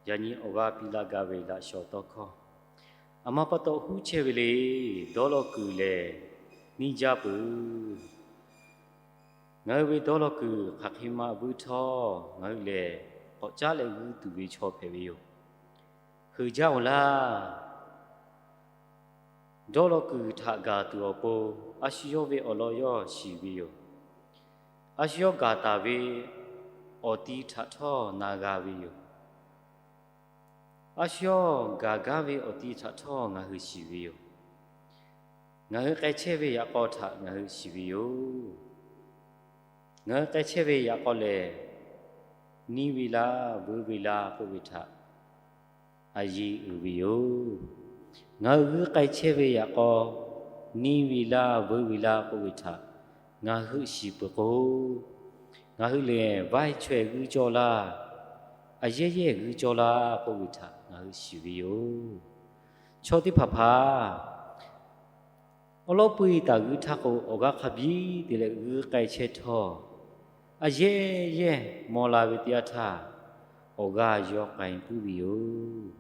Yaꞈ nyi awˬ g'aˇ piˇ laˇ gaˇ ve laꞈ shawˍ tawˇ hkawˇ, aˬ ma pa taw huˉ chehˇ ve le. Dawˇ law kuiˬ lehˬ, neˇ jaˇ peuˬ. Ngaˬ hui ve dawˇ law kuiˬ hk'aˬ hk'e ma vuiˇ htawˇ, ngaˬ hui lehˬ k'awꞈ caˉ leh g'uiˇ tuˬ ve chaw hpehꞈ ve yoˬ. Heuˬ jaˇ-oˬ laˇ. Dawˇ law kuiˬ htaꞈ gaˬ tuˬ awˬ pon, a shu yawˇ ve awˬ lawn yawˇ shiˍ ve yoˬ. A shu yawˇ gaˬ taˍ ve awˬ ti htaꞈ htawˇ na g'a ve yoˬ. A shu yawˇ gaˬ gaˇ ve awˬ ti htaꞈ htawˇ ngaˬ hui shiˍ ve yoˬ. Ngaˬ hui k'ai chehˇ ve yaꞈ k'aw htaꞈ ngaˬ hui shiˍ ve yoˬ. Ngaˬ hui k'ai chehˇ ve yaꞈ k'aw lehˬ, neˇ ve laˇ, veuˇ ve laˇ k'oˆ ve htaꞈ a yiˇ uiˍ ve yoˬ. Ngaˬ hui g'uiˇ k'ai chehˇ ve yaꞈ k'aw, neˇ ve laˇ, veuˇ ve laˇ k'oˆ ve htaꞈ ngaˬ hui shiˍ peuˬ k'o, ngaˬ hui lehˬ vaiˇ chaweh g'uiˇ cawˇ laˇ, a yehˇ yehˇ g'uiˇ cawˇ laˇ k'oˆ ve htaꞈ ngaˬ hui shiˍ ve yoˬ. Chaw teˇ hpaˍ hpaˍ awˉ lawˉ peu e taˍ g'uiˇ htaˇ k'o, awˬ g'aˇ hk'a biˇ te leh g'uiˇ k'ai chehˇ htawˇ, a yehˇ yehˇ maw la ve teˇ yanˇ htaˇ, awˬ g'aˇ yawˇ k'ai puiˉ ve yoˬ.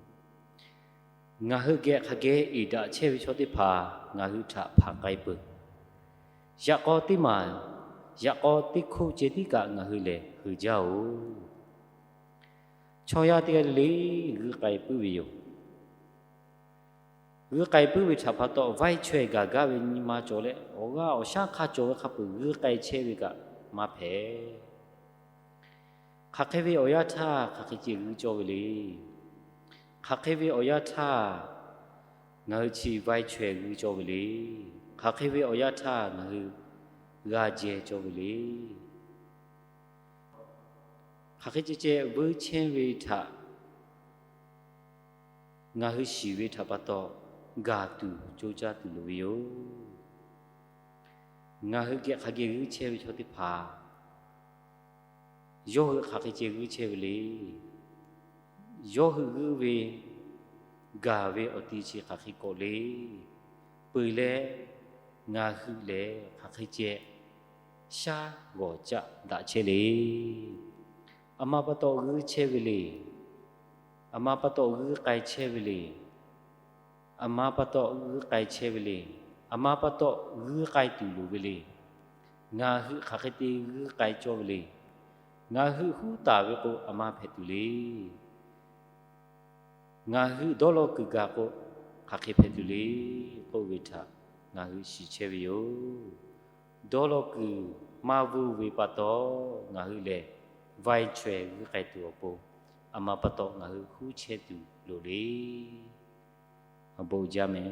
Ngaˬ hui geh hk'a geh eˍ daꞈ chehˇ ve chaw teˇ hpaˍ ngaˬ hui htaꞈ hpanˍ k'ai peuˬ. Yaꞈ k'aw teˇ maˬ, yaꞈ k'aw teˇ hkoˇ ceh tiˉ kaꞈ ngaˬ hui lehˬ heuˬ jaˇ-oˬ. Chaw yaˇ teˇ g'aˇ le le g'uiˇ k'ai puiˉ ve yoˬ. G'uiˇ k'ai puiˉ ve htaꞈ pa taw, vaiˇ chaweh gaˬ gaˇ ve nyi ma cawˬ leh, awˬ g'aˇ awˬ shaˉ hk'a cawˬ ve hk'a peuˬ g'uiˇ k'ai chehˇ ve kaꞈ maˇ hpehꞈ. Hk'aˬ hk'e ve awˬ yanˇ htaˇ hk'aˬ hk'e ceh g'uiˇ cawˇ ve le. Hk'aˬ hk'e ve awˬ yanˇ htaˇ ngaˬ hui chi vaiˇ chaweh g'uiˇ cawˇ ve le. Hk'aˬ hk'e ve awˬ yanˇ htaˇ ngaˬ hui g'a jehˇ cawˇ ve le. Hk'aˬ hk'e ceh ceh vuiˇ chehˇ ve htaꞈ ngaˬ hui shiˍ ve htaꞈ pa taw, gaˬ tuˬ coˇ caˇ tuˬ loˍ ve yoˬ. Ngaˬ hui geh hk'a geh g'uiˇ chehˇ ve chaw teˇ hpaˍ, yawˇ hui hk'aˬ hk'e ceh g'uiˇ chehˇ ve le. Yawˇ hui g'uiˇ ve gaˬ ve awˬ ti chi hk'aˬ hk'e k'awꞈ le. Peuˬ leh, ngaˬ hui lehˬ hk'aˬ hk'e ceh shaˉ g'awˬ caˆ daꞈ chehˇ le. Aˬ ma pa taw g'uiˇ chehˇ ve le. Aˬ ma pa taw g'uiˇ k'ai chehˇ ve le. Aˬ ma pa taw g'uiˇ k'ai chehˇ ve le. Aˬ ma pa taw g'uiˇ k'ai tuˬ loˍ ve le. Ngaˬ hui hk'aˬ hk'e te g'uiˇ k'ai cawˇ ve le. Ngaˬ hui huˉ taˍ ve k'o, aˬ ma hpehꞈ tuˬ le. Ngaˬ hui dawˇ law kuiˬ gaˬ k'o, hk'aˬ hk'e hpehꞈ tuˬ le k'oˆ ve htaꞈ ngaˬ hui shiˍ chehˇ ve yoˬ. Dawˇ law kuiˬ maˇ vuiˇ ve pa taw, ngaˬ hui lehˬ vaiˇ chaweh g'uiˇ k'ai tuˬ awˬ pon, aˬ ma pa taw ngaˬ hui huˉ chehˇ tuˬ loˍ le. Awˬ bon jaˇ meh.